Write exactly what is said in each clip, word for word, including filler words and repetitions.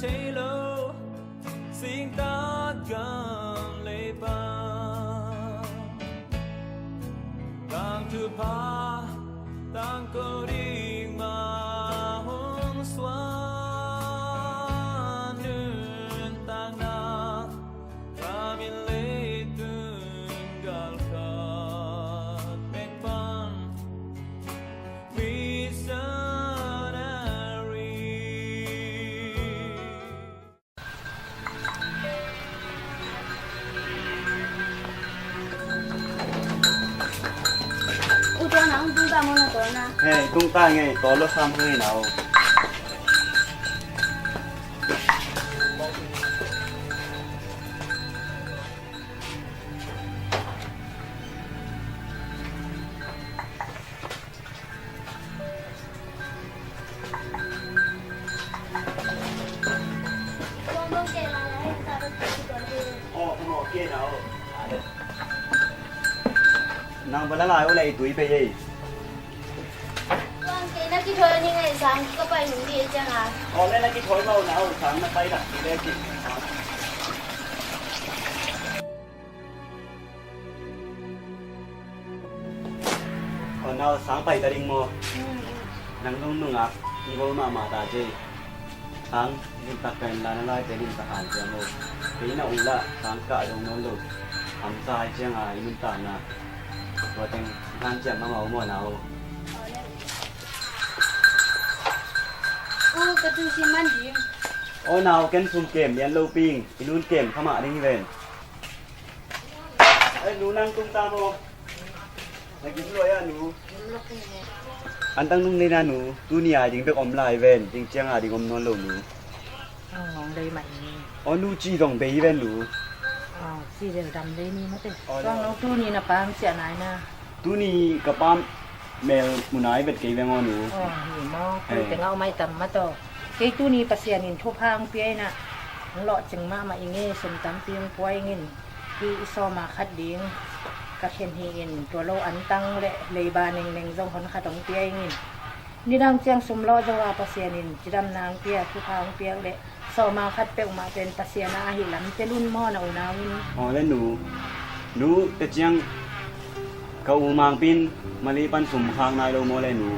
Thei lo singtak gam leiba, tangthu pha tangko ding mah hong suan, nuntakna thamin leitung galkhat mek pan missionary. U Tuan, nang tung ta maw na Tuan a? He, tung ta ngei, Tuan lo sam hang ei nau. Nang va la lai uh leh i tui pei ei. Tuan, kei na kithawi ning ei, sang ka pai hong dih ei ciang a. Aw le, na kithawi mah uh na, aw sang na pai dak dih le cih. Aw nau, sang pai ta ding maw? Nang nung nungak i ngol mahmah ta ci ei. Sang limtak ka in la, na laite limtak hang ciang maw? Kei na ung lah sang kah dong nawn lo. Hamsa hi ciang a i nuntakna, tua teng hanciam mahmah uh maw nau? U, ka tu si man ding. Aw nau, ken sum kem lian lo ping, i nun kem kha mah ding hi ven. Ai, nu nang tung ta maw? Na gim luai a nu. Antang nung nei na nu, tuni a ding bek om lai ven, ding ciang a ding om nawn lo nu. Ong, ong lei mah i. Aw nu, ci zong bei ven nu. Aw, ci vel dam lei ni mate. Aw, tuang nong tuni na pam ciah nai na. Tuni ka pam mel mu nai vet kei veng aw nu. Aw, hi maw. Hei. Kei tengah om ai tam mah tawh. Kei tuni Pasian in thupha hong pia in ah, hong lawhcing mahmah ing e, sum tampi hong pua ing in. Hi i sawma khat ding ka khen hi in, tua lo antang le leiba nengneng zong hon khat hong pia ing in. Nidang ciang sum lawh zo a Pasian in cidamna hong pia, thupha hong piak leh sawma khat peuhmah pen Pasian a ahi lam tel un maw na unau in? Aw le nu. Nu, te ciang ka u Mangpi in Mali pan sum khak nai lo maw le nu?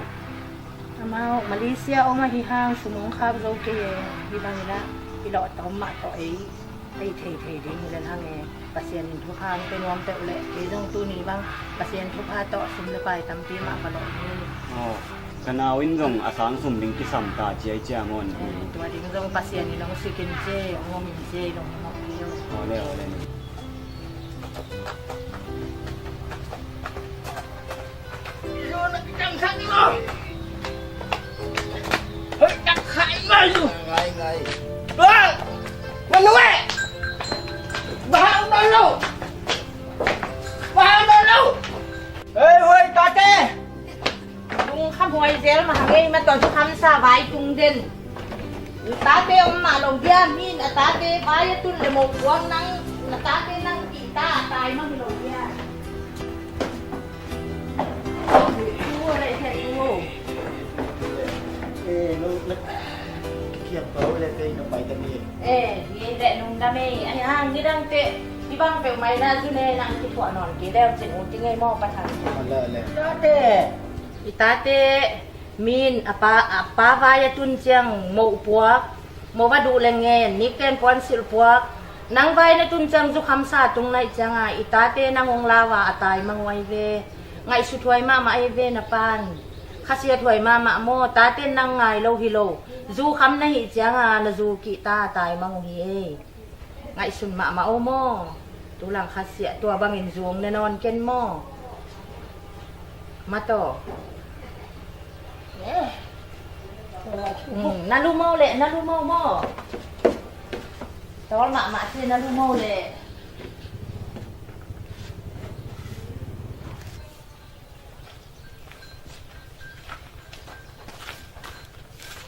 Amau Malaysia om ahi hang sum hong khak zo kei e, hih bangin ah i lawh tawm mah tawh ei, ei theithei ding hi lel hang e. Pasian in thupha hong pia nuam peuh leh kei zong tuni bang Pasian thupha tawh sum le pai tampi mah ka lawh hi. Aw, ka nau in zong a sang sum ding kisam ta ci ai cia maw? Eh, tua ding zong Pasian in hong sik in ci ei, hong om in ci ei, lungdam mawk hi lo. Aw le, aw le. Hei, hoi, tate! Lungkham huai zel mah hang ei, mah tawh khamsa vai tung den. Na tate om mah lo dia, mi in a tate vai a tun le mo puang nang, na tate nang kihta a tai mah hi lo dia. Thu a reh kei thu. Eh, no, na kiam pau le kei na pai ta mi. Eh, ni reh nung da mi. Ai hang ni dang te, i bang peuh mai na zu ne nang kithuah nawn kei leu cin u ti ngei maw pa thang. Ala, ala. Tate. I tate, mi in a pa, a pa vai a tun ciang moh puak, moh va duh le ngen, nikten puansilh puak. Nang vai na tun ciang zukhamsa tung naih cianga i tate nang hong lau a, a tai mang uh ahi ve. Ngaihsuthuai mahmah ahi ve na pan. Khasiathuai mahmah maw, tate nang ngai lo hi lo. Zukham na hih cianga na zu kihta a tai mang uh hi ei. Ngaihsun mahmah o maw? Tulang khasia tua bangin zuang na nawn ken maw? Mataw. Eh. Mm, na lu maw le, na lu maw maw? Tawl mahmah si na lu maw le.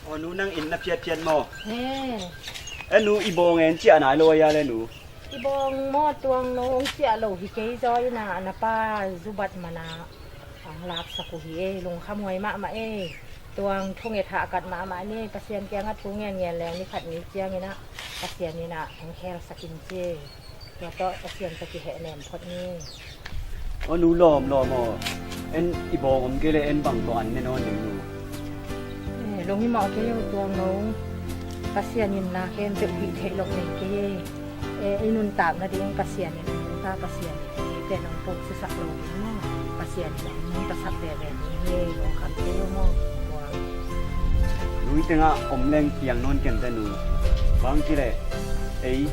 Aw, nu nang inn na phiatphiat maw? He. E nu, i bawng en ciah nai lo a ia le nu? I bawng maw tuang no hong ciah lo hi kei zaw ina, na pa zubat mana ang laksak uh hi e, lungkhamhuai mahmah e. Tuang thunget hah kat mahmah ni, Pasian kiangah thu ngen ngen leng ni khat ni ciangin ah Pasian in ah hong khelsak in ci. Tua tawh Pasian tawh kihehnem phot ni. Aw nu, lawm lawm aw. En i bawng om kei le en bang tawh an ne nawn ding nu? Eh, lung i mawh kei uh tuang no. Pasian in na khempeuh hih theih loh nei kei. Eh, i nuntak nading Pasian in a nuntak Pasian in. Pen hong puk sisak lo ding maw? Pasian in hong nuntaksak veve ding hi. Lungkham kei uh maw? Tuang. Lui tengah om leng piang nawn ken te nu. Bang ci leh ei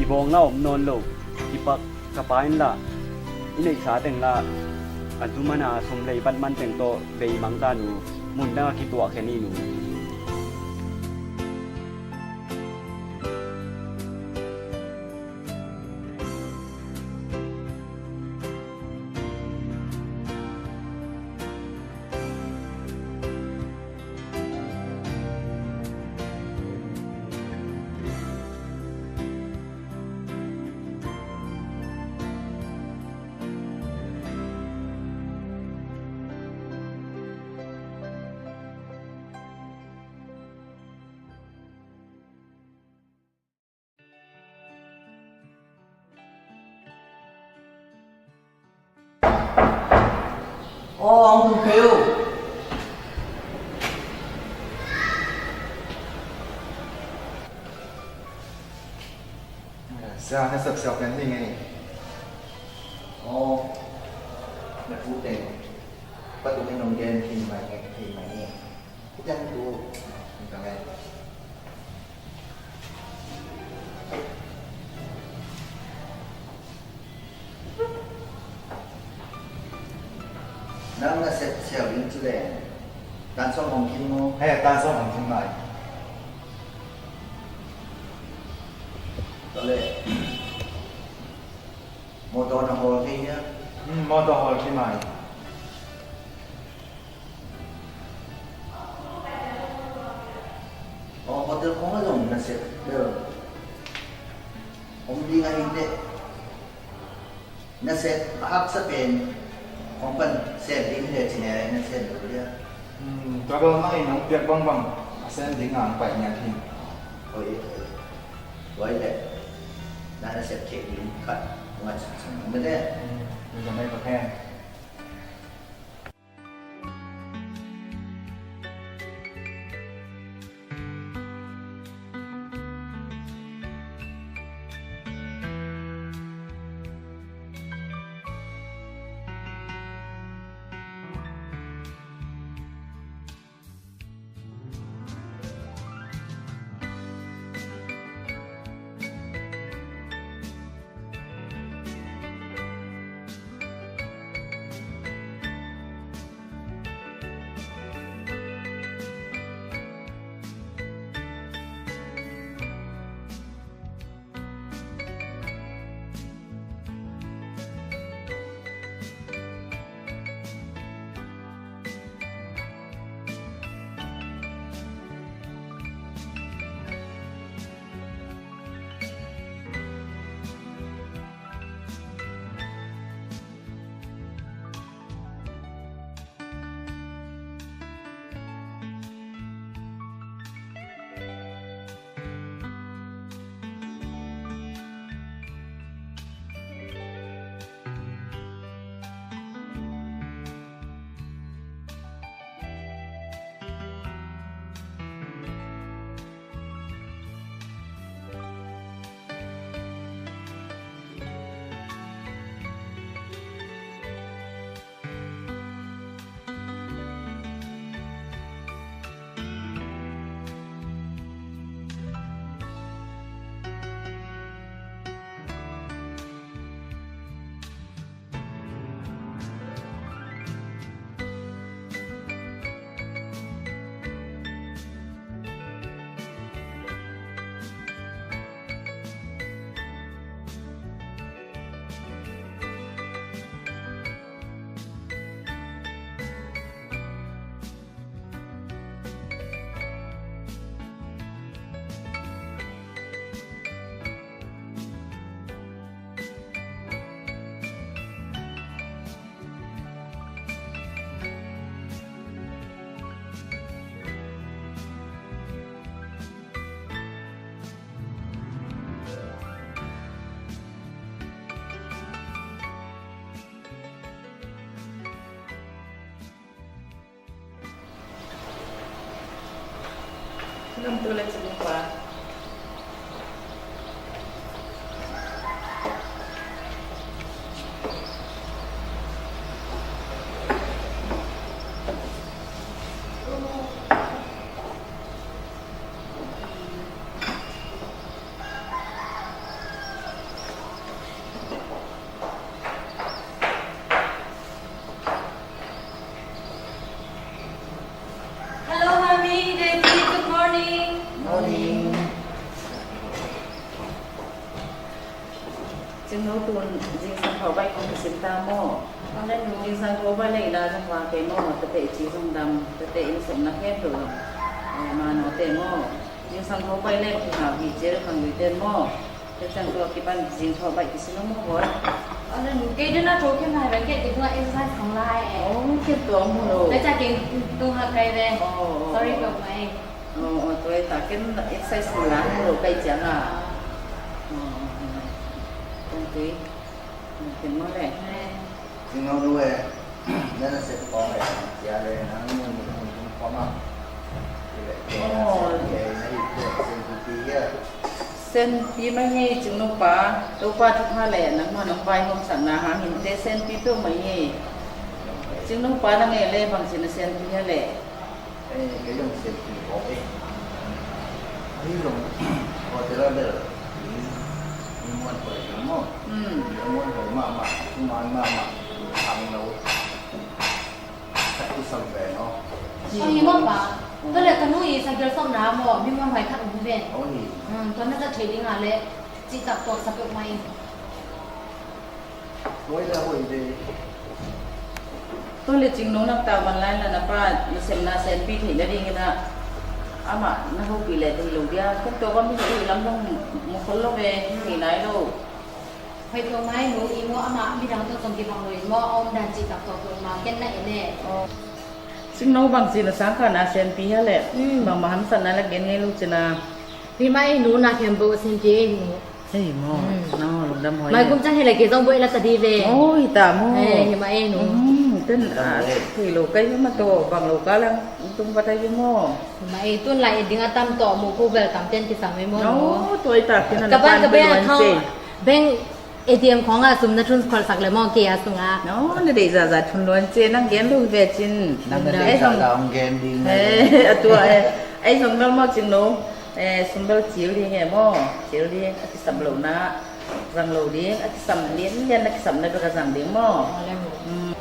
i bawng la om nawn lo. Kipak ka pa in lah i neihsa teng lah a tu mana sum lei bat man teng tawh bei mang ta nu. Mun dang a kituah khen i nu. Aw, hong tung kei uh. Sia, na sep siau pen hi ngei. Aw, na pu teng. Patu ni nong gen hi mai ngei, hi mai ngei. Kupiang tu, kupiang eh. Nang na sep siau in ci leng. Tan sawm hong kim maw? He, tan sawm hong kim mai. Tua leh. Motor na hawl thei hia? Hmm, motor hawl thei mai. Aw, hotel khawng ah zong na sep bel om ding ahi teh. Na sep a haksa pen khawng pan sem ding hi leh ci ne na sem lo dia. Hmm, tua bel mah in hong piak bangbang a sem ding a hong pai ngiat hi. Oi, oi. Oi leh. Na na sep khe ding khat hong at suk sang mah leh. Hmm, tua mah in ka hen. Lamtu le cing pa. Hello, Mommy, Daddy, good morning. Morning. Cingno, tun zingsang thawh baih kong kisim ta maw? Zingsang thawh baih le i la zong vang te maw? Tate ci zong dam, tate in sepna khempeuh zong, eh, manawte maw? Zingsang thawh baih le kihau hi ciel khang lui ten maw? Tua ciang tua kipan zing thawh baih kisin lo maw, boy? Aw, le nu, kei dena thawh kei mai ven, kei kei tua exercise khong lai e. Oh, kei tua mu lo. Tua ciang kei tung ha kai ve. Oh, oh, sorry, oh. Kei mai. Oh, oh, tua e ta ken exercise mu la mu lo kai ciang a. Oh, oh, oh. Kong tui. Kong tui maw le. Ai. Cingno nu e, na nasep khawng e, cia le nang mun mun mun mun khawng a. Ci le, ci le, na hi te, senpi hia? Senpi mah hi, Cingno pa, Topa thupha le nangmah nong vaihawmsakna hang hinte senpi peuhmah hi. Cingno pa na ngei le bangci na senpi hia le? Eh, kei zong senpi kawk e. Ahi zong hotel ah bel mi, mi muanhuai zong maw. Hmm. Mi muanhuai mahmah, thuman mahmah, khangno. Khat kisam ve maw. Aw hi maw pa. Tua le ka nu i sagil sawmna maw, mi muanhuai khat om hi ve. Aw hi. Hmm, tua na za thei ding a le cihtak tuaksa peuhmah in. Tua le Cingno nang ta van lai la na pa nasepna senpi theih nadingin ah amah na hopih leh thei lo dia. Ken tua bang mi hih lam dong mu khol lo ve, thei nai lo. Hoih tua mai nu i maw, amah midang tawh zong kibang lo i maw, a omdan cihtak tua tua ma ken na en e. Cingno bangci na sangkah na senpi hia leh? Hmm. Bangmah hamsatna la gen ngei lo cina. Hi mah e nu, na khempeuh senpi e nu. Hei maw. Hmm. Nang lungdam huai. Mai kum ciang hi leh kei zong buai la ta di ve. Oh, hi ta maw. Hei, hi mah e nu. Hmm, ten a thei lo kai hi mah tawh, bang lo ka lang tung va ta hi maw. Hi mah e, tun lai et ding a tam tawh, mu khu bel tam ten kisam hi maw nu. Oh, tua hi ta kina ka ban ka ban a thong beng. A T M khawngah sum na thun kholsak le maw kei a sungah. No, na deih zahzah thun luan cia, nang gen lo hi ve cin. Nang na deih zahzah hong gen ding. Eh, a tua, eh, ei zong bel maw Cingno, eh, sum bel cil ding e maw. Cil ding, a kisam lohna, zang lo ding, a kisam lianlian, a kisamna bek a zang ding maw. Mm.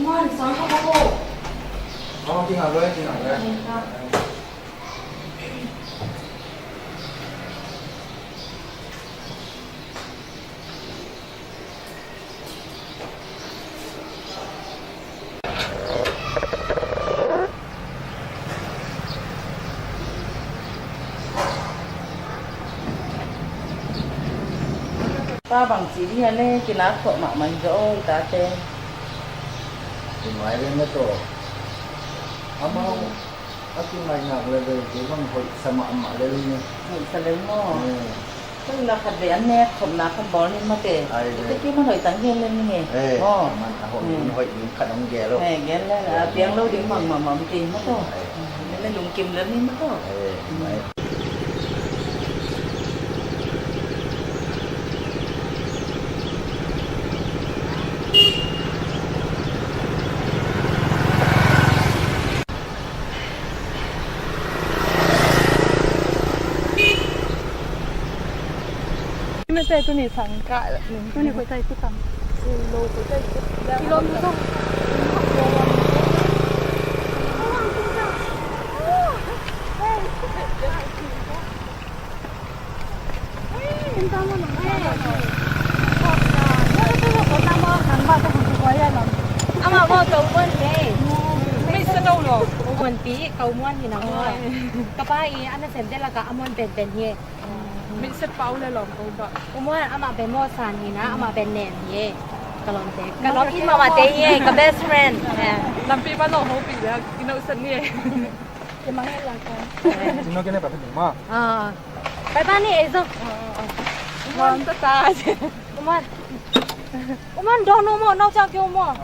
Muan, sang ka ko. Oh, kingak lo, kingak lo. Pa bangci dih a le kinak khuah mahmah hi zaw aw i tate. Kimai le na tawh. Amau a kingaihnak le vei kei bang hoihsa mahmah le ling e. Hoihsa le maw? Hoihna khat vei an nek khopna khat bawl ni mate. Ite kei man hoih tang gen le ning e. Maw? Man a hoih ding hoih ding khat hong gel lo. Gel le a piang lo ding bang mahmah om kei maw tawh. Gel le lungkim le ni maw tawh. Mete tuni sangkah tuni koi tai tu tam. Kilo koi tai tu. Kilo tu tu. Amah maw, ka u Muan hi. Mei sa lo lo. U Muan pi, ka u Muan hi na maw. Ka pa i a nasem te lakah a Muan penpen hi. Mei sa pau le lawm ko ba. U Muan amah pen maw san hi na, amah pen nem hi. Ka lawmte. Ka lawm in mahmah te hi, ka best friend. Lampi mah lawm hopih le, kinohsat ni. Cingno kene pa pen ma. Bye bye ni, ei zong. Muan ta ta. Muan. Uman dono mo, nau chak yo mo.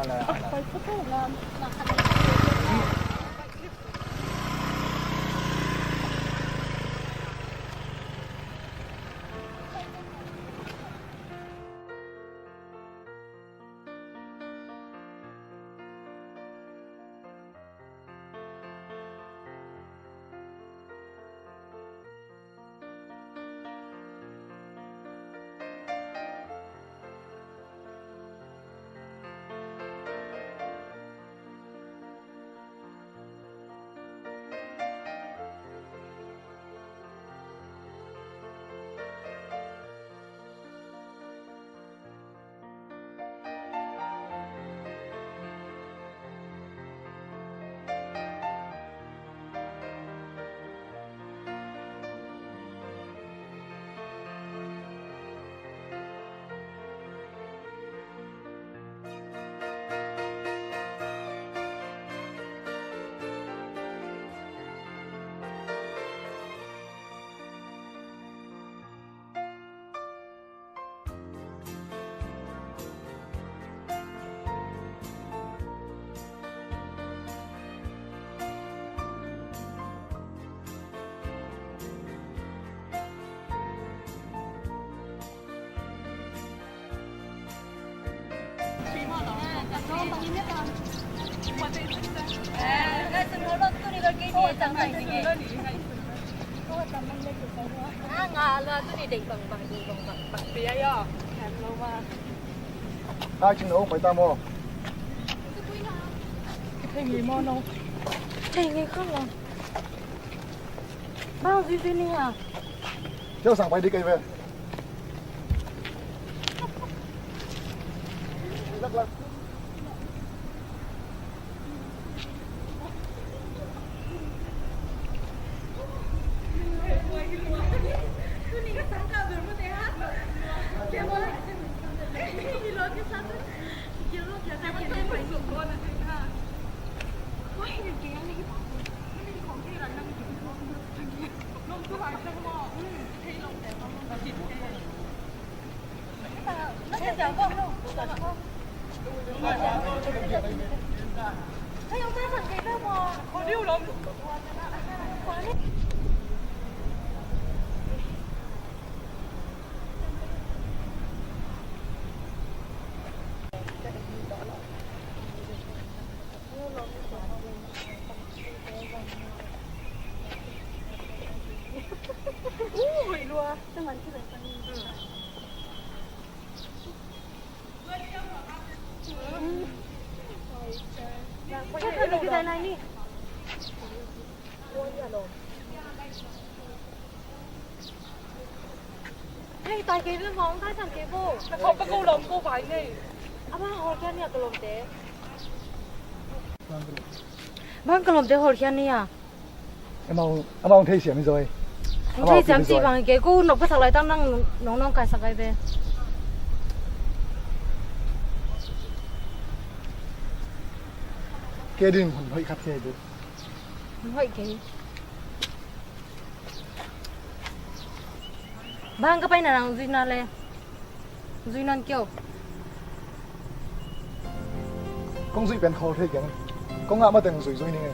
Ai, Cing No, pai ta maw? Kithei ngei maw no? Thei ngei kha lo. Bang zui zui ni ha. Keu sang pai ding kei ve. Lak lak. Hei, tai kei ve mong, tai sam kei bo. Na khop pa ko lom ko pai nei. Ama hol kya ni a ka lom te. Bang ka lom te hol kya ni a. Amau, amau thei siam hi zaw. Thei siam ci bang kei ko nop ka sak lai tang nang nong nong kai sak ai ve. Kei ding hun hoih khat kei du. Hun hoih kei. Bang ka pai na nang zui na le. Zui nan kio. Kong zui pen khol thei keng. Kong ngah mateng zui zui ning e.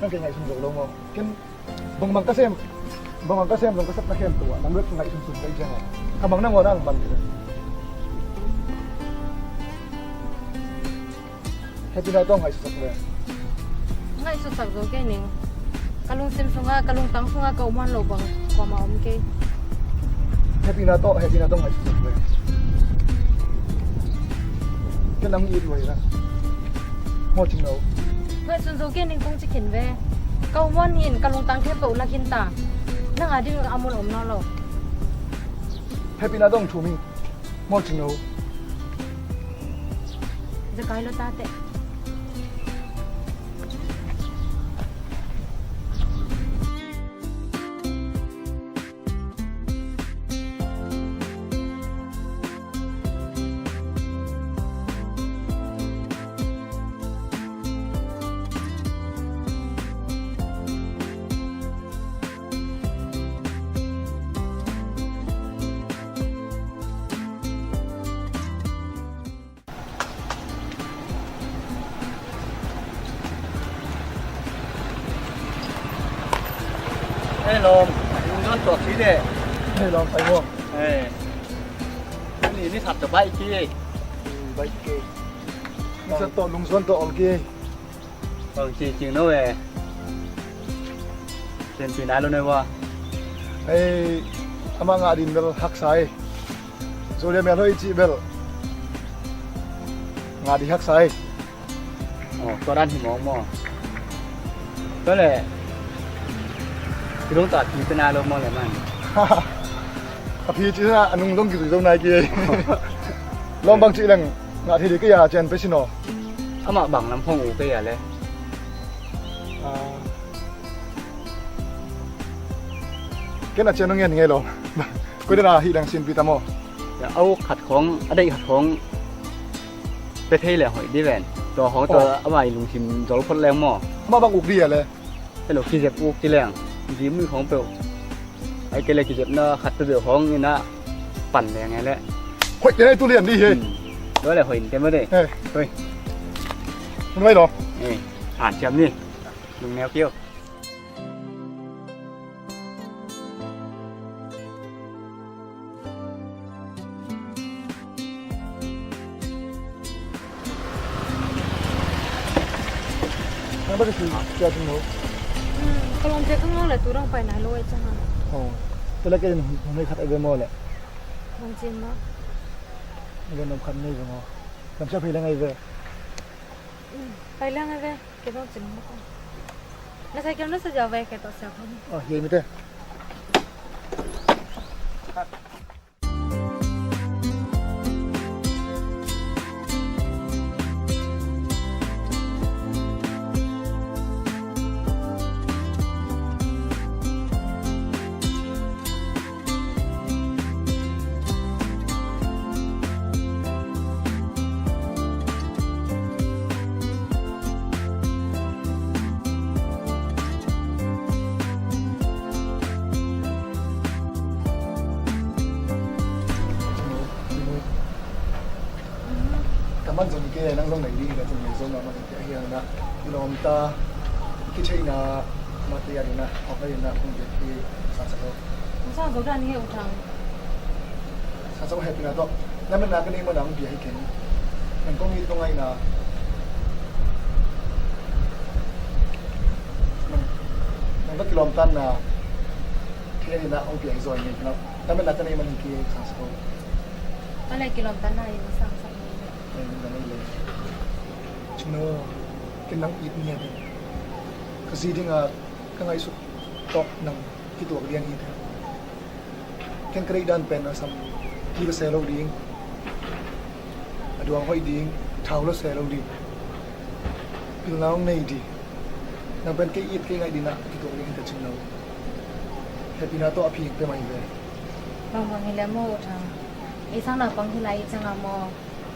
Nang kei ngaihsun zo lo maw? Ken bangbang ka sem, bangbang ka sem zong ka sepna khempeuh ah nang bek ngaihsunsun ka hi ciangin ka mang nangawn ah ang man kei. Happy na tawh ngaihsutsak ve. Ngaihsutsak zo kei ning. Ka lungsim sungah, ka lungtang sungah ka om man lo bang kuamah om kei. Happy na tawh, happy na tawh ngaihsutsak ve. Ken nang it luai la. Maw Cing No. Ngaihsun zo kei ning kong ci khin ve. Ka om man in ka lungtang khempeuh la khin ta. Nang a ding a mun om nawn lo. Happy na tawh thum ing. Maw Cing No. Za kai lo ta teh. Lawm, lungzuan tawh si de. Hei, lawm pai maw? Hei. Ni, ni sat tawh baih ki. Baih ki. Ni sat tawh lungzuan tawh ol ki. Bang ci cing no e. Ken ci nai lo ne wa. Hei, amah ngah din bel haksa e. Zo le mel hoih cih bel ngah di haksa e. Aw, tua dan hi mawk maw? Tua leh i lungtang phi pia nai lo maw leh man? A phi cih na a nung dong kizui zo nai kei. Lawm bang cih leng ngah thei ding kei a cian pia sin aw. Amah bang lam hong uh kei a leh. Ah. Ken a cian hong ngen ngei lo. Koi dan a hih leng sinpih ta maw? A uk khat khawng, a deih khat khawng pia thei leng hoih dih ven. Tua khawng tua amah i lungsim zol phot leng maw? Amah bang uk dih a le? Hello, kizep uk ci leng. Zi mui khawng peuh. Ai kei le kizepna khat peuh khawng in a pan leng e le. Hoih te nai tu lian dih hi. Tua le hoih in te maw dih. Hoih. Mun vai lo. An siam ni. Lung neu kiu. Nang bang si cia tung lo. Ka lawm cia tung lo le tu dang pai nai lo e cang a. Aw. Tu le kei in hun nei khat ai ve maw le. Bang cin maw. Ai ve nom khat nei ve maw. Lam cia phei le ngai ve. Pai le ngai ve. Kei tawh cin maw. Na sai kiam na sa jau ve kei tawh sia phone. Aw, hiai mi te. Ka man zong hi kei, nang zong nei ding hi, ka zong nei zong a man hi kei, ahi hangin ah kilawm ta, kitheihna mah te adingin ah, awk adingin ah kong biak hi. Sang sak lo. Sang zo dan hi, U Thang. Sang sak lo, hehpihna tawh lametna ka neih manin ah hong pia hi kei. Nang kong it kong ngaihna, nang, nang tawh kilawmtatna thei adingin ah hong pia hi zaw ing. Lametna ka neih man hi kei, sang sak lo. Ka le kilawmtatna in sang sak lo. Cingno, ken nang it ni a, ka zi dinga ka ngaihsut tawh nang kituak lian hi te. Ken ka deih dan pen a sam, ki ka se lo ding, a duang hoih ding, thau la se lo ding, pilna hong nei ding. Nang pen kei it kei ngaih dingin ah kituak lian hi te, Cingno. Hehpihna tawh a phi hong pia mah hi ve. Bangbang hi leh maw U Thang, ei sang naupang hi lai i cih ciangin maw,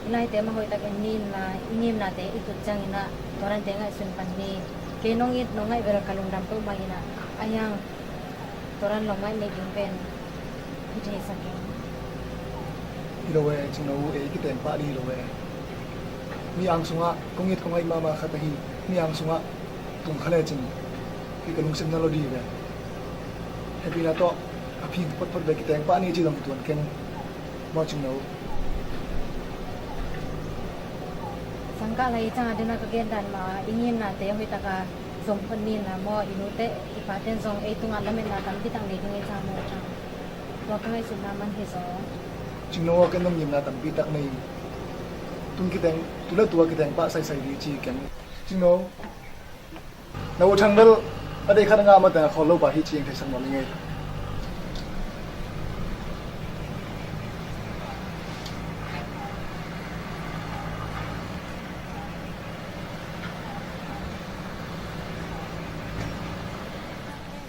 i laite mah hoihtak en ni in la, i ngimnate i tut ciangin ah tua dante ngaihsun pan ni. Kei nong it nong ngaih bel ka lungdam peuhmah in ah, ahi hang tua dan lawm ngaih neih ding pen hi thei sak ing. Hi lo e, Cingno, ei kiteng pah ding hi lo e. Mi ang sungah kong it kong ngaih mahmah khat ahi, mi ang sungah tung kha lecin kei ka lungsim na lo ding hi ve. Hehpihna tawh a phi photphot ve, kiteng pah ni ci zong hi tuan keng. Maw Cingno. Sangkah lai i cih ciangin a dena ka gen dan mah, i ngimnate hoihtak a zom phot ni in la maw, i nute i pate in zong ei tungah lametna tampi tak nei ding i cih ciangin maw U Thang. Tua ka ngaihsutna mah hi zaw. Cingno, ken zong ngimna tampi tak nei. Tun kiteng, tu le tu a kiteng pah saisai ding ci keng. Cingno. Na U Thang bel a deih khat a ngah mah teng a khawl lo pa hi ci-in theisak nuam ing ei.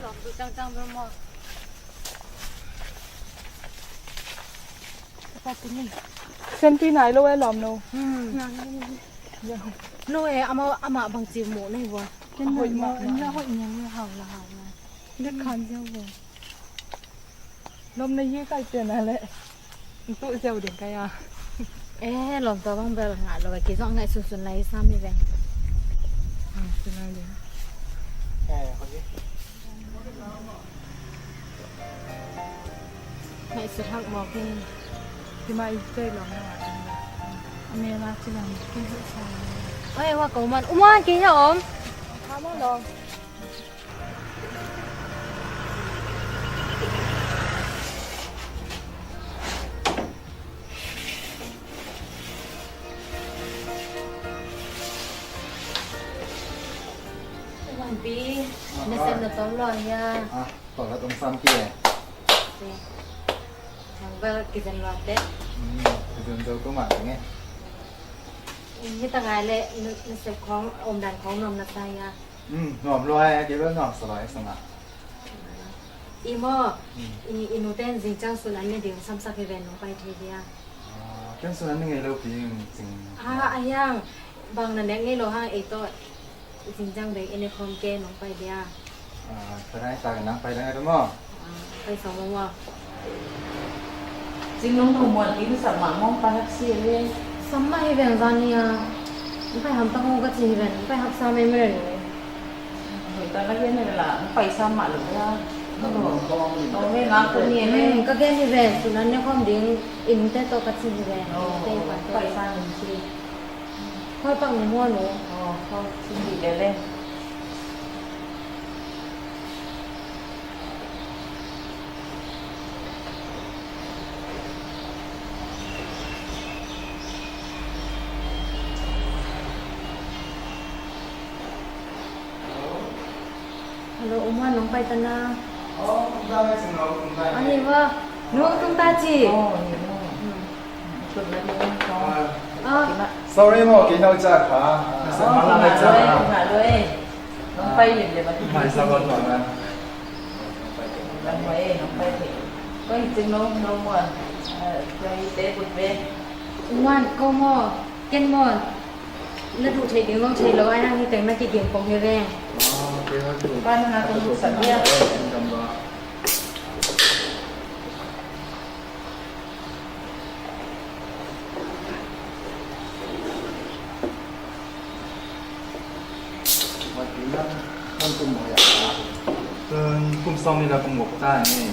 Lawm duh cangcang bel maw? Senpi nai lo e lawm no. No e, amah, amah bangci muh na hi vua. Ken hoih mah, hoih mah. Hau la, hau la. Nek khan ziau vua. Lawm na ye kai pen a leh. Tuh ziau ding kai a. Eh, lawm tua bang bel ngah lo e, kei zong ngaih sunsun lai sam hi ve. Ah, sunai ding. Eh, hoih. Ngaihsut hak mawk in. Tima i tei lawm na ngah in. A mel a ci lam kei hauh sa. Oi, wa ko man. Um, wan kei hia om. Kha maw lawm. Wan pi, na sem na tom lo hia. Ah, pakhat om sam ki e. Nang bel kizen lua teh. Hmm, kizen zo tu mah teng e. Hih tak ngai leh na, na sep khawng, omdan khawng nuam na sa hia? Hmm, nuam lua e, kei bel nuam sa lua e, sa mah. I maw, hmm, i, i nute in zing ciang sun an ne ding samsak hi ven nong pai thei dia. Ah, ken sun an ne ngei lo pi, cing. Ah, a hiang, bang na nek ngei lo hang ei tawh. Zing ciang bek i ne khawm ke nong pai dia. Ah, ka dai ta ka nang pai dang a maw. Ah, pai sawm maw. Cing nong thong muan pi sak mah mong pai hak si le. Sam mah hi veng zan nia. Pai ham tak ho ka ci hi veng, pai hak sa mai mai le. Hoi ta ka gen hi la, pai sa mah lo ya. Ong ve ngak ko ni le. Hmm, ka gen hi veng, sun an ne khawm ding, in te to ka ci hi veng. Oh, te pa te. Pai sa ni si. Khawl pak ni maw nu? Aw, khawl sin dih lel e. Hello, U Muan, nong pai ta na? Aw, tung ta mai sing lo, tung ta. Ahi va, nu tung ta ci. Aw, ni nu. Hmm. Tung ta ni nu. Ah. Ah. Sorry maw, kei nau ca kha. Nasa ma la ngai ca kha. Nong pai lim le ma. Mai sa ba tuan na. Nong pai, nong pai. Koi cing nong, nong Muan. Ah, koi te put ve. U Muan, ko maw, ken maw. Na duh theih ding lo thei lo, a hiang hi teng na kiging pong hi veng. Pan na kong duh sak dia. Kum sawm ni la kum guk ta ni.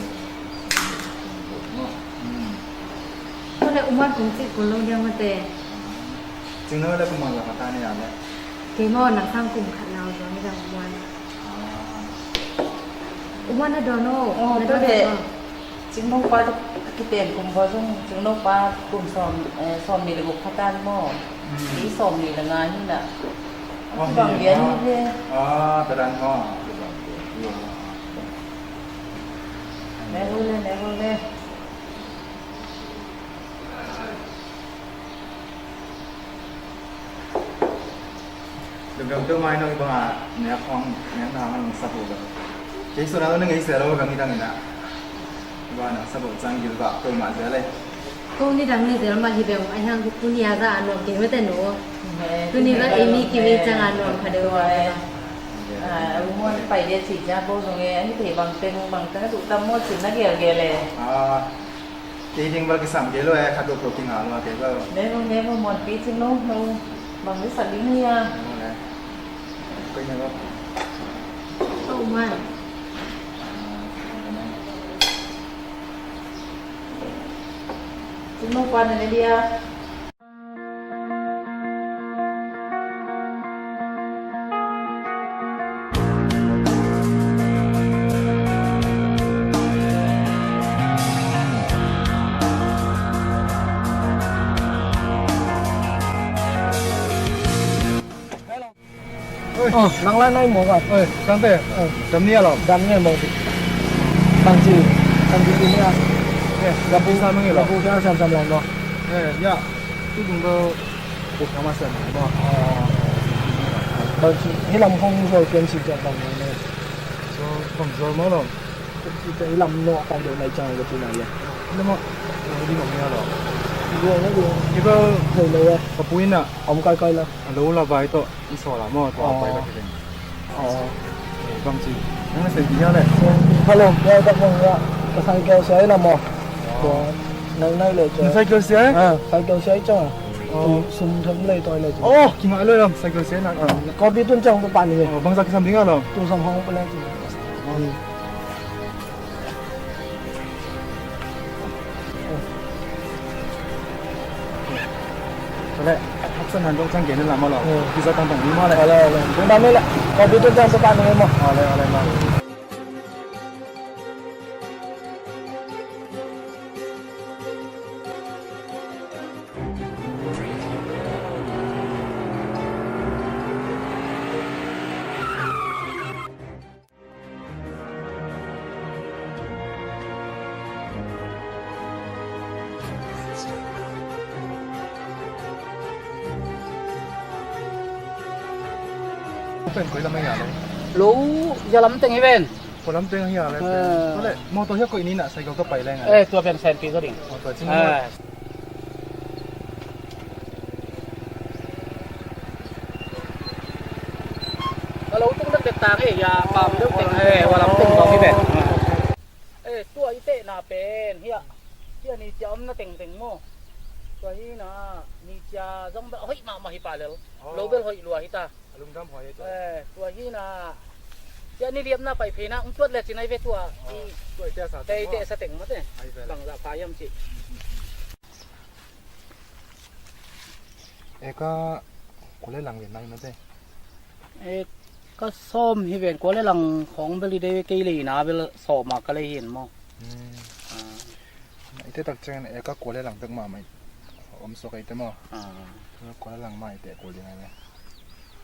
Ko le U Muan kong cih kul lo dia mate. Cing lo le kum guk la ka ta ni a le. Kei maw nang sang kum khat nau zong i dang U Muan. U Muan na dawn o. Aw, na dawn o. Cing nong pa a kiten kum kua zong, cing nong pa kum sawm, eh, sawm ni le guk kha tan maw. Mm. Kei sawm ni le nga hi na. Aw, bang hi, lian hi ve. Ah, ka dan maw. Ne hu le, ne hu le. Dangdang teu mai nong i bang a nek hong nek na hong sa hu bang. Kei sun a nong ngei sia lo bang i dang ina. Bang na sa bo cang gil ba ko ma zel e. Ko ni dang ni zel ma hi bang a hiang ku ni a za a nuam kei mete no. Tu ni ba e mi ki mi cang a nuam kha deu. A, a, u muan pai de ci ja bo zong e, a hi thei bang teng bang teng a tu tam mo ci na gel gel e. Ah. Kei ding bel kisam kei lo e, khat dok lo kinga lo a kei bel. Ne lo, ne lo, muanpi cing lo, lo. Bang ding sak ding hi a. Ne lo le. Koi ne lo. Ko man. Cing lo kua ne ne dia. Oi. Oh, nang lai nai mo ka. Oi, Sangte. Oi. Dam ni a lo. Dam ni a mo. Bang ci, bang ci ni a. Eh, gabu sa mang lo. Gabu sa sam sam lang lo. Eh, ya. Tu dung do. Buk nama sam mo. Bang ci, ni lam hong zo ken ci ja bang ni. So, hong zo mo lo. Ci ja ni lam no kai do nai chang ga ci na ya. Ni mo. Ni mo ni a lo. Ni mo ni. Ni ba. Kai lo ya. Ka puina. Om kai kai la. A lo la bai to. I sawl a maw, tua pai bek hi ding. Aw. Bang ci. Nang na sem pi hia le. Hello, ya tak mong ya. Ka cycle sia i la maw. Tua nai nai le cia. Na cycle sia i? Ah, cycle sia i cia. Aw. Tu sum tham le toi le cia. Aw, kinga lo lam cycle sia na. Ah, kopi tun cia hong pan ni. Aw, bang zak kisam ding a lo. Tu sam hong pan le cia. Hmm. Leh, hapsan han dong ciang gen in la maw lo. Visa tangtang ni maw leh. Leh, leh. Dong dam leh leh. Kong bi dong ciang sa pan ni maw. Leh, leh, leh. Pen koi lam ahi a le? Lo, ya lam teng hi ven. Koi lam teng ahi a le? Eh. Koi le, motor hi a koi ni na, cycle ka pai leng a. Eh, tua pen sen pi zo ding. Motor cing. Eh. Ka lo tung dek dek tang e, ya pam deuh teng e, wa lam teng tawng hi pen. E, tua i tehna pen hiah, hiah ni cia omna tengteng maw? Tua hi na, ni cia zong bel hoih mahmah hi pah lel. Lo bel hoih lua hi ta. A lungdam huai e tua. E, tua hi na. Hiah ni liapna pai phei na, ung tuat le cin ai ve tua. I tua i tehsa teng tei maw? Tehsa teng mate. Ai ve le. Bangzah pha hiam cih. Eka kua le lang ven nai mate. Eka sawm hi ven, kua le lang khawng bel i dei kei lei na bel sawm a ka lei hin maw. Hmm. Ah. Ite tak ciangin eka kua le lang pek mahmah om suak eite maw. Ah. Kua le lang mah ite kul ding ai ve.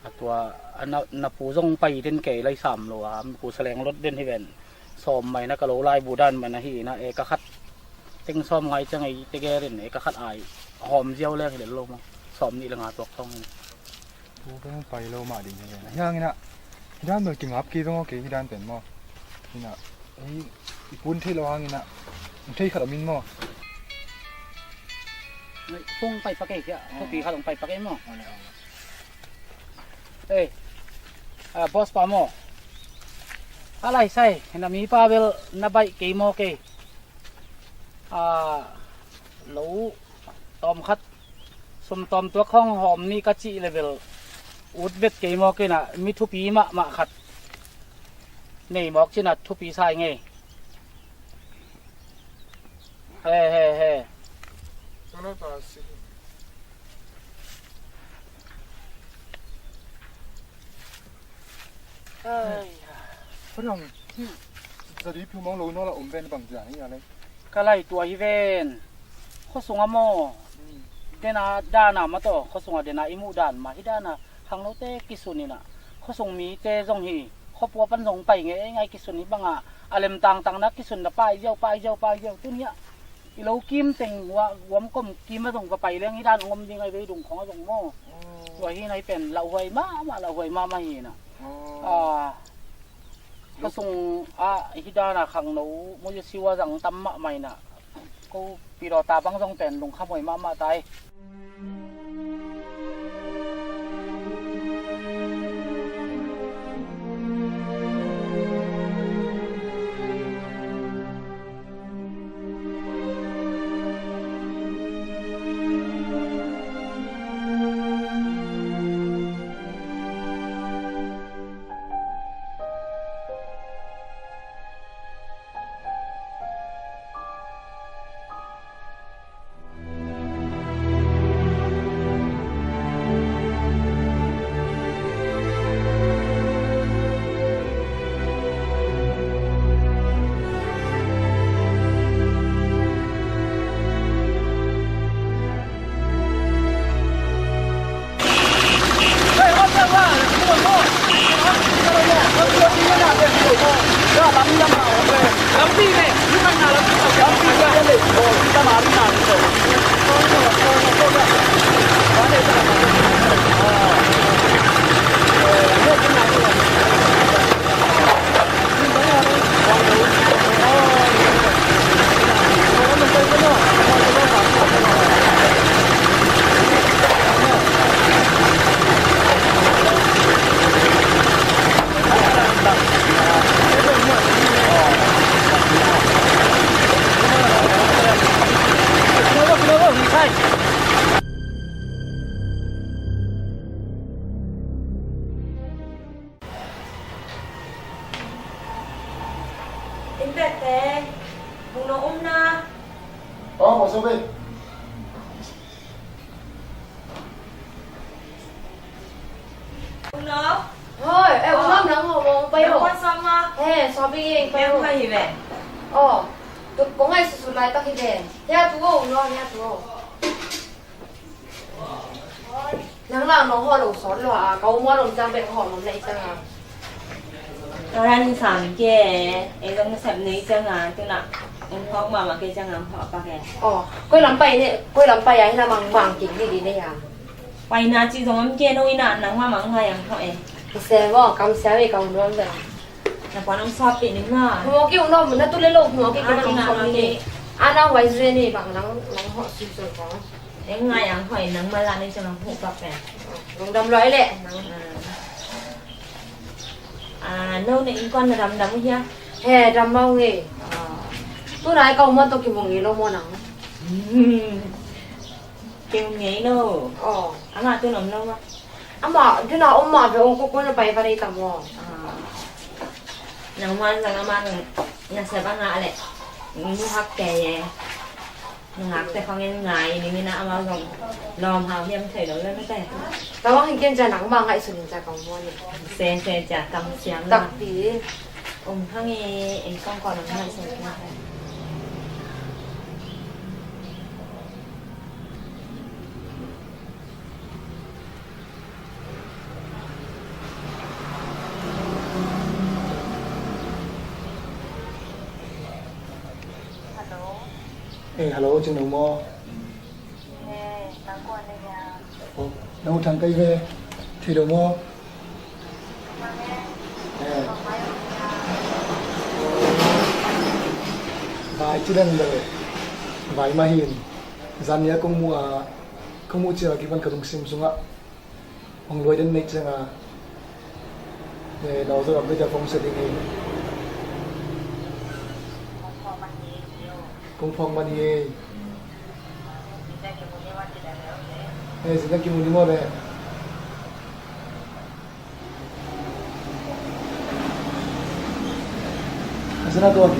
A tua, a na, na pu zong pai den kei lai sam lo a, mi pu saleng lot den hi ven. Sawm mai na ka lo lai bu dan man ahi na, eka khat teng sawm ngai ciang ei te gerin, eka khat ai hawm ziau leng hi lel lo maw. Sawm nih le nga tuak thawng hi na. Pu keng pai lo mah ding hi ven. Hiang hi na, hi dan pen kingap kei veng aw kei hi dan pen maw. Hi na, ei, i pun thei lo hang hi na, thei khat om in maw. Phung pai pak ei kia, thupi khat hong pai pak ei maw. Ei, a, boss pa maw. A lai sai, na mi pa bel na baih kei maw kei. A, lo tawm khat, sum tawm tuak hong hawm ni ka cih le bel ut vet kei maw kei na, mi thupi mahmah khat. Nei mawk cina thupi sai ngei. He, he, he. Ai. Padang, hi, zadi piu mong lo no la om ven bang zia ni ale. Ka lai tua hi ven. Khuasunga maw. Hmm. Dena dana ma to, khuasunga dena i muh dan ma hi dana. Khangnote kisun ina. Khuasung mite zong hi. Khuapua pan zong pai ngei ngai kisun hi banga. A lem tangtang na kisun na pai ziau, pai ziau, pai ziau. Tun hi a. I lo kim teng wa, wam kom kim a zong va pai leng hi dan ngom ding ai vei dung khong a zong maw. Oh. Tua hi na hi pen lauhuai mahmah, lauhuai mahmah hi na. Oh. Ah, khuasung ah hi dana khangno, mo siwa zang tam mahmah hi na. Ko pidawta bang zong pen lungkham huai mahmah tai. He, sawpi nge, pai. Nang kha hi ve. Aw, tu kong ngaihsut laitak hi ve. Hia tu aw, no, hia tu aw. Nang la nong hawh lo sawt lo a, ka um a lom ciang bek hawh lom lei ciang a. Ka ran sam ke, ei zong nasep nei ciang a, tu na, um hawk mahmah ke ciang a, um hawh pak e. Aw, koi lam pai ne, koi lam pai a, hi na mang mang kik di di ne ya. Paina ci zong om ke no ina, nang mah mang ngai ang hawh e. Ka se maw, kam sia ve ka um nuam ve. Na puan om sawt pi ning na. Hmuak i um nuam, na tu le lo hmuak i ka nang sawt ni. Ana huai zue ni bang nang, nang hawh sui zoi ko. Eng ngai ang hawh e, nang mah la ni ciang ang hmuak pak ve. Lungdam lua i le. Ah, no ne innkuan na damdam uh hia? He, dam mau nge. Ah. Tu nai ka um a to kimong i lo maw nang? Hmm. Keu ngei lo. Aw. Amah tu nom lo maw? Amah tu na om mah ve ong ko ko na pai va rei tam aw. Ah. Nang man zang amah nang nasep a ngah leh. Mu hak kei e. Ngak te khong en ngai ni mina amah zong lawm hau hiam thei lo le mate. Tawang hin ken cia nang mah ngaihsun in cia kong muan ni. Se se cia kam siam lo. Takpi. Um hang i eng kong ko nang ngaihsun in. Hello. Eh, hello, Cing Lo maw? Eh, nang kua na hia? Oh, nang U Thang kei ve. Thei lo maw? Vai ci den lo. Vai mah hin. Zan nia kong mu a, kong mu cia kipan ka lungsim sungah hong luai den neih cianga, eh, no zo lam dei cia phone sia ding hi. Kong phone man hi. Eh, zin na kimu ni maw le. Zin na tuan.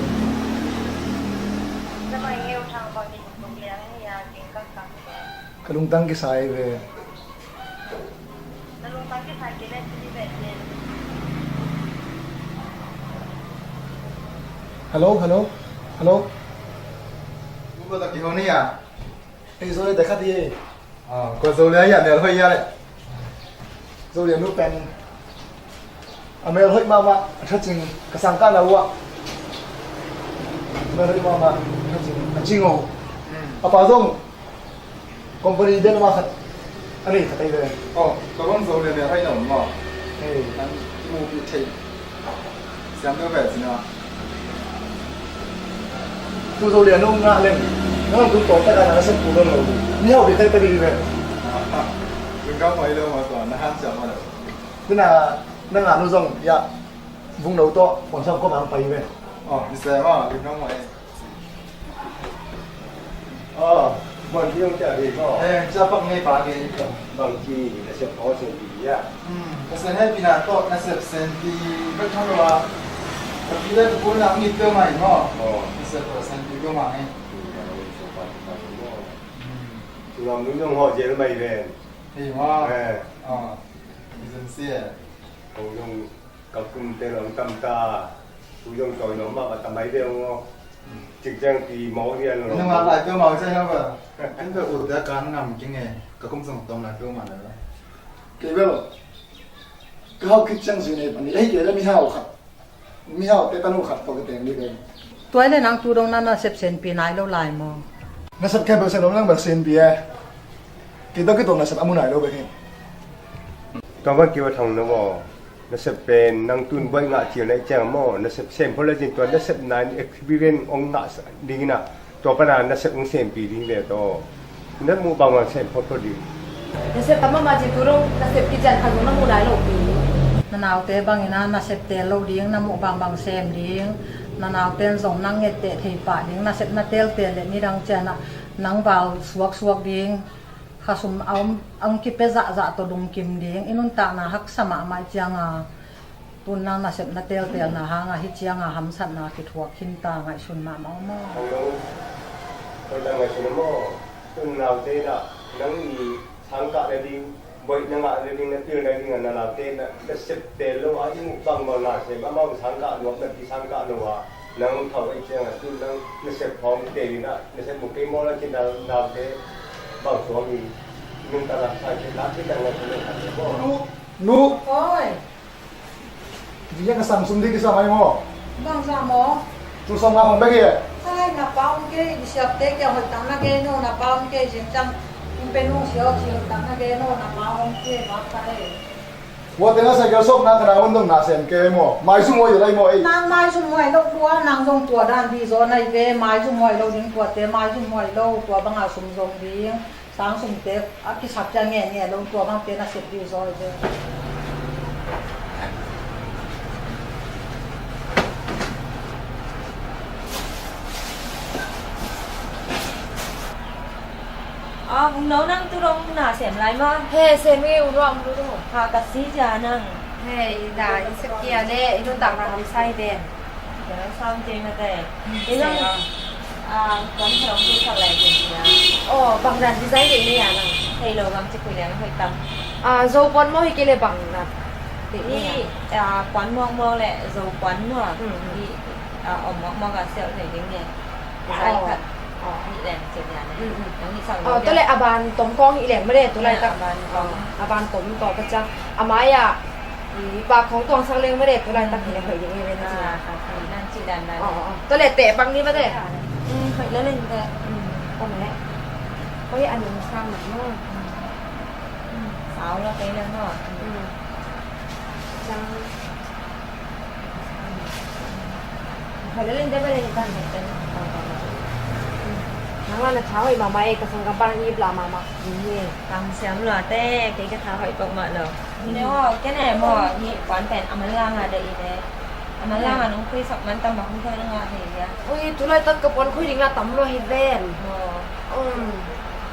Ka lungtang kisai ve. Hello, hello, hello. Ei, Zolia te khat hi. Ah, kua Zolia hi a, mel hoih hi a le. Zolia nu pen a mel hoih mahmah, a tha cing, ka sangkahna uh ah. Mel hoih mahmah, a tha cing, a cing o. Hmm. A pa zong company den mah khat a nei khat ahi ve. Oh, ka bang Zolia mel hoih na om maw? Hei. Nang kimuhpih thei. Siam deuh ve cin a. Tu Zolia nong ngah leng, nang tu tawh tak a na sep tu lo lo. Mi hau bik thei ta bik ve. Lungdam mai lo ma tua, na han siam ma lo. Tu na, na ngah nu zong, ya, vung lo tawh, pon sam ko mang pai ve. Oh, mi se ma, lungdam mai. Aw, buan ding cia hi maw? Eh, cia pak ngei pa ngei. Bangci nasep aw senpi hi a? Hmm, ka sen hei pina tawh nasep senpi bek tha lo a. Ka pi le ka pu na ngit peuh mai maw? Aw. Nasep tawh senpi peuh mai. Hmm. Tulam nung zong hawh zel mai ven. Hei maw? Eh. Aw. Izan sia. Hong zong Ka kum te lo tam ta. Tu zong tawi lo mah ka tamai deuh maw. Cikciang pi maw rian lo. Nungak lai peuh maw ciang lo ba. Ken peuh ut te a kan ngam kei nge. Ka kum zong tawm lai peuh mah lo. Kei bel ka hau khit ciang zui nei pan hi. Ei kei le mihau khat. Mihau te tanu khat tawh ka teng dih kei. Tua hi le nang tu dong na nasep senpi nai lo lai maw? Nasep kei bel sen om lang bel senpi e. Kei tawh kituak nasep a mu nai lo bek hi. Tua bang kei va thang lo maw? Nasep pen nang tun buai ngah cil na i ciang maw, nasep sem phot le cin tua nasep na in experience ong ngah ding in a, tua pana nasep ong sempi ding ve tawh. Na muh bangbang sem phot phot ding. Nasep tam mahmah cin tu dong nasep kician khat zong na muh nai lo pi. Na naute bangin a nasep tel lo ding, na muh bangbang sem ding. Na naute in zong nang ngette thei pah ding, nasep na teltel le nidang cian a nang val suaksuak ding. Khasum a om, a ong kipia zahzah tawh lungkim ding, i nuntakna haksa mahmah i cianga, tun nang nasepna teltelna hanga hi cianga hamsatna kithuak khinta ngaihsun mahmah om aw. Hong lo, hong lo ngaihsun om aw. Tun naute dah, nang i sangkah nading, Hoih na ngah nading, na pilna ding a na laute na, na sep tel lo a, i mukbang mawh na sem, amau sang kah lo, na pi sang kah lo a, nang thau ei ciang a tu nang na sep hawm tel in a, na sep mu kei maw na cin a, naute bang suang i, nung ta lam sa cin na cin a, na cin a, na cin a, na cin a. Nu, nu. Oi. Ding a sang sum ding kisam ai maw? Bang sang maw? Tu sang nga hong bek hi. Ai, na pa om kei, i siapte kia hoih tak na gen o, na pa om kei, zing cang, in pen hong siau, si hoih tak na gen o, na pa om kei, bak ka e. Ua teng a cycle sawk na ka na un dong na sem kei maw? Maizum huai lai maw ei? Nang maizum huai lo tua, nang zong tua dan di zaw nai ve, maizum huai lo ding tuate, maizum huai lo, tua bang a sum zong ding. Sang sumte a kisap ciang nge nge lo tua bangte na sep dih zaw hi ve. A, Bung No, nang tu dong na sem lai maw? He, sem e, U Nuam, U Nu. Ha, ka si cia nang. He, i da, i sep kia le, i nuntak na hamsa hi ve. Kena sam te mate. Ina, ah, kuan khelong tu sak lai te ina. Oh, bang dan design te ina ya nang. Hei lo bang ci kui leng hoi tam. Ah, Zo puan maw hi kei le bang dan. Te ina. I, ah, kuan muak muak le Zo puan muak. Hmm, hmm. I, ah, om muak muak a sel thei ding ne. Design khat. Oh. Nih leng ci ina ne. Hmm, hmm. Nang nih sak lo. Oh, tua le a ban tom kong hi leng mate, tu lai tak. A ban tom. Oh, a ban tom to ka cia. A mai a. I pa khong tuang sak leng mate, tu lai tak hi le hoih ding hi ve na ci na. Ah, ah, ah, nan ci dan dan. Oh, oh, oh. Tua le teh bang ni mate. Mm, hoih le leng te. Mm, tua le. Hoih a nung sang na maw. Mm. Sau lo kei le maw. Mm. Sang. Hoih le leng te mate, kan te. Mm. Nang la na tha hoih mama e, ka sang ka pan i bla mama. Mm. Tang siam lua te, kei ka tha hoih pok mah lo. Hi ne aw, kei ne maw, hi puan pen a manlang a deih hi ne. A manlang a nong khui sak man tam bang hong khui nong ngah thei hia. Ui, tu laitak ka puan khui ding la tam lua hi ven. Maw. Um.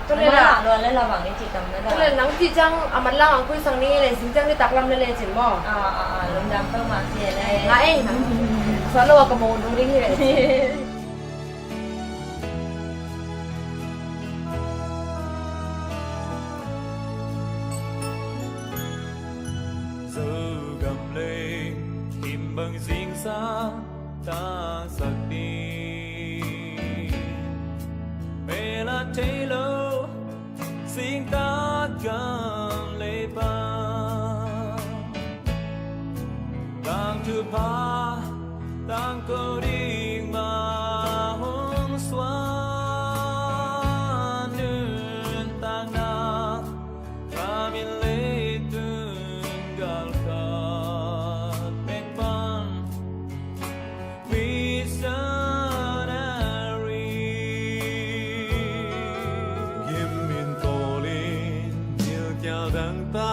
Tu le la. A manlang lua le la bang i ci tam na da. Tu le nang ci ciang a manlang a khui sak ni le, zing ciang ni taklam le le cin maw. A, a, a, lungdam peuhmah ci le. Ngah ei nang. Suan lo a ka mo ding hi le. Zogam lei, himbang zingsang taksak ding. Mela thei lo, zing takgam lei pan. Tangthu pha, tangko ding mah hong suan nuntakna. Thamin leitung galkhat pek pan missionary. Gim in tawlin thilkial dangtak